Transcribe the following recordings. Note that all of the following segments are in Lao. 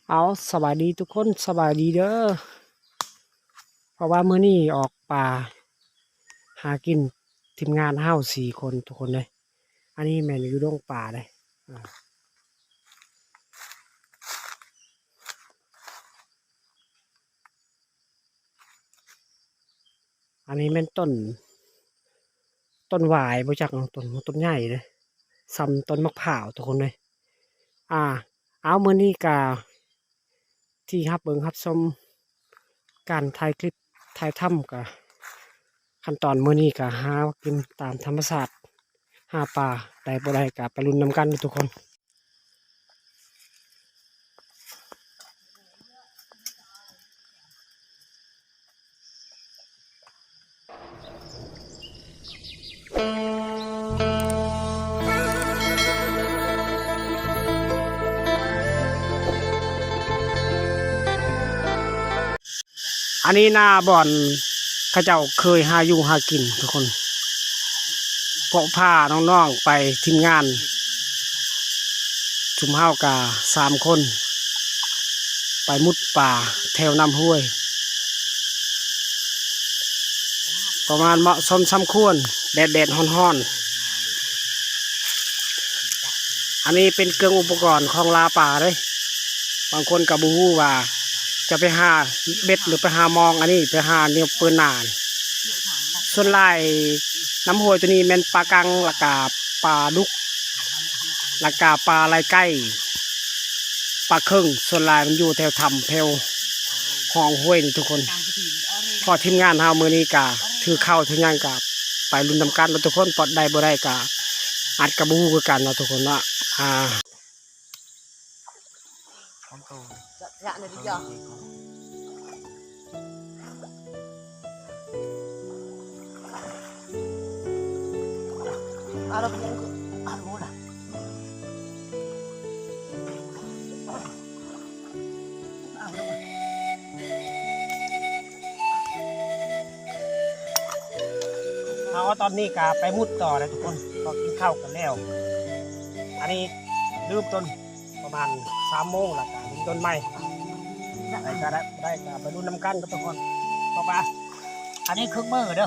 ເອົາ ສະບາຍດີທຸກຄົນ ສະບາຍດີເດີ. ເພາະວ່າມື້ນີ້ອອກປ່າຫາກິນ ທີມງານເຮົາສີ່ຄົນທຸກຄົນເລີຍ. ອັນນີ້ແມ່ນຢູ່ດົງປ່າເດ້. ອັນນີ້ແມ່ນຕົ້ນ ຕົ້ນຫວາຍບໍ່ຈັກເນາະ ຕົ້ນ ຕົ້ນໃຫຍ່ເດ້ ສ່ຳຕົ້ນໝາກພ້າວທຸກຄົນເລີຍ. ອາ ເອົາ ມື້ນີ້ກະທີ່ຮັບເບິ່ງຮັບຊົມການຖ່າຍຄລິບຖ່າຍທຳກະ ຂັ້ນຕອນມື້ນີ້ກະຫາກິນຕາມທຳມະຊາດ ຫາປາ ໄດ້ບໍ່ໄດ້ກະໄປລຸ້ນນຳກັນເດີທຸກຄົນ. ອັນນີ້ນາບ່ອນເຂົາເຈົ້າເຄີຍຫາຢູ່ຫາກິນທຸກຄົນ. ເພາະພານ້ອງໆໄປ ທີມງານ ຊຸມເຮົາກະສາມຄົນ ໄປມຸດປ່າແຖວນ້ຳຫ້ວຍ ປະມານເໝາະສົມສົມຄວນ ແດດໆ ຮ້ອນໆ. ອັນນີ້ເປັນເຄື່ອງອຸປະກອນຂອງລ່າປາເດ້. ບາງຄົນກໍບໍ່ຮູ້ວ່າຈະໄປຫາເບັດ ຫຼື ໄປຫາມອງ ອັນນີ້ໄປຫາແນວເປີນໜ້າ. ສ່ວນຫຼາຍນ້ຳຫ້ວຍໂຕນີ້ແມ່ນປາກັງ ແລ້ວກະປາດຸກ ແລ້ວກະປາໄລໄກ່ ປາເຄິງ. ສ່ວນຫຼາຍມັນຢູ່ແຖວຖ້ຳແຖວຮ່ອງຫ້ວຍນີ້ທຸກຄົນ. ເພາະທີມງານເຮົາມື້ນີ້ກະຖືເຂົ້າຖືຫຍັງ ກະໄປລຸ້ນນຳກັນເນາະທຸກຄົນ. ປອດໄດ້ບໍ່ໄດ້ກະອາດກະບໍ່ຮູ້ຄືກັນເນາະທຸກຄົນເນາະ. ອາ ເອົາ ຕອນນີ້ກະໄປມຸດຕໍ່ແລ້ວທຸກຄົນ ເພາະກິນເຂົ້າກັນແລ້ວ. ອັນນີ້ລືມຕົ້ນ ປະມານສາມໂມງ ແລ້ວກະເປັນຕົ້ນໃໝ່ ໄດ້ກະໄດ້ ໄດ້ກະໄປລຸ້ນນຳກັນເດີທຸກຄົນ. ເພາະວ່າອັນນີ້ເຄື່ອງມືເດີ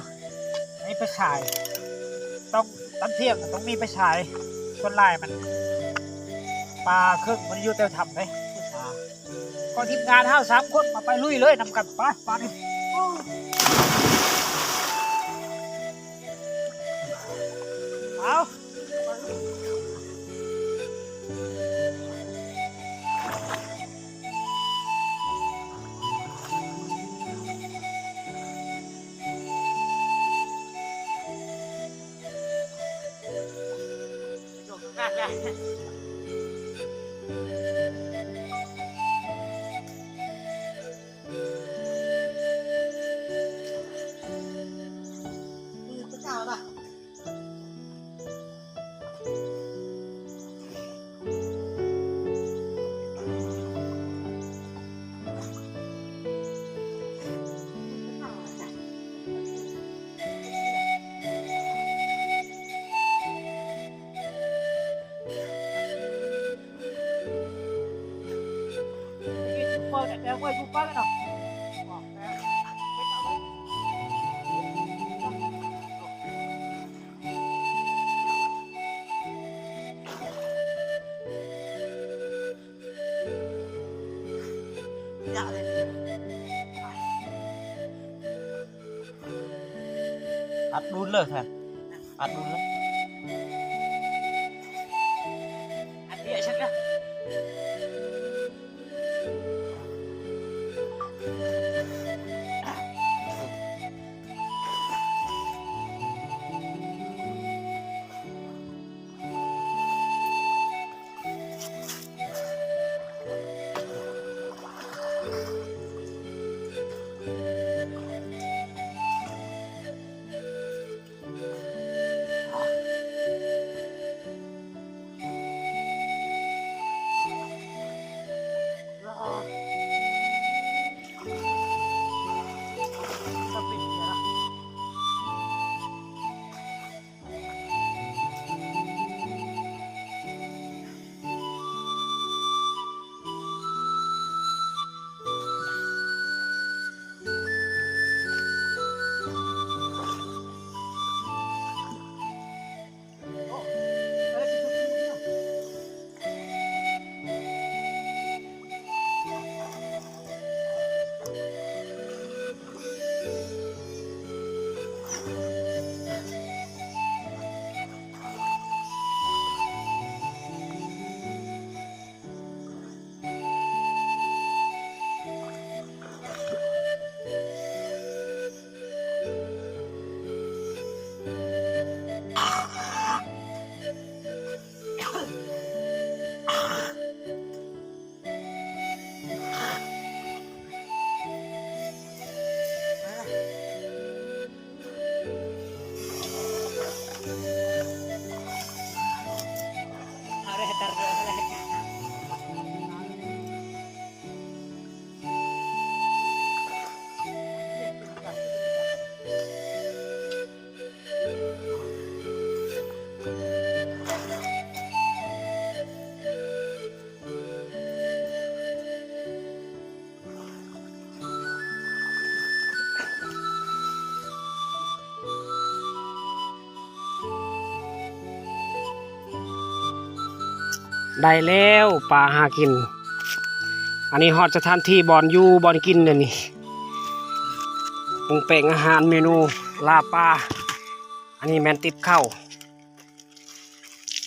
ອັນນີ້ໄຟສາຍ ຕ້ອງ ຕອນທ່ຽງຕ້ອງມີໄຟສາຍ. ສ່ວນຫຼາຍມັນປາເຄິງມັນຢູ່ແຖວຖ້ຳເດ້. ກໍທີມງານເຮົາສາມຄົນມາໄປລຸຍເລີຍນຳກັນ ໄປ ບາດນີ້ ເອົາ. ອັດດຸນເລີຍແທນ ອັດດຸນເລີຍ ອັດເຍາະຊັກເດີ. ໄດ້ແລ້ວປາຫາກິນ. ອັນນີ້ຮອດສະຖານທີ່ບ່ອນຢູ່ບ່ອນກິນແລ້ວນີ້ ປຸງແປງອາຫານເມນູລາປາ. ອັນນີ້ແມ່ນຕິບເຂົ້າ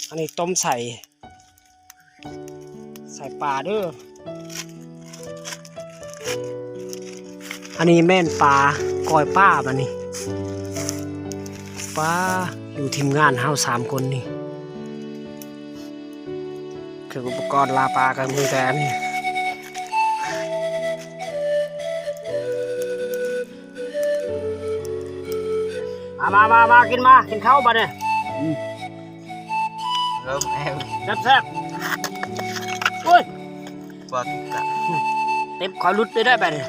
ອັນນີ້ຕົ້ມໃສ່ ໃສ່ປາເດີ້. ອັນນີ້ແມ່ນປາ ກ້ອຍປາບາດນີ້. ປາ ຢູ່ທີມງານເຮົາສາມຄົນນີ້ ເຄື່ອງອຸປະກອນລາປາກໍມີແຕ່ອັນນີ້. ມາ ມາ ມາ ມາ ກິນມາ ກິນເຂົ້າບາດນີ້. ອືມ ເລີ່ມແອວ ແຊບໆ. ໂອ້ຍ ບໍ່ກິນລະ ເຕັມຂໍຫຼຸດໄດ້ໄດ໋ບາດນີ້.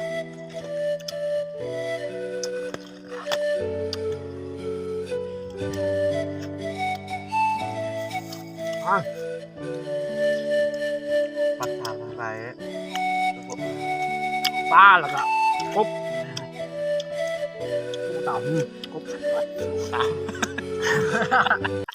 ອາ ປັດຖາມໄປ ປາ ແລ້ວກໍກົບ ຕຳ ກົບ ຕຳ.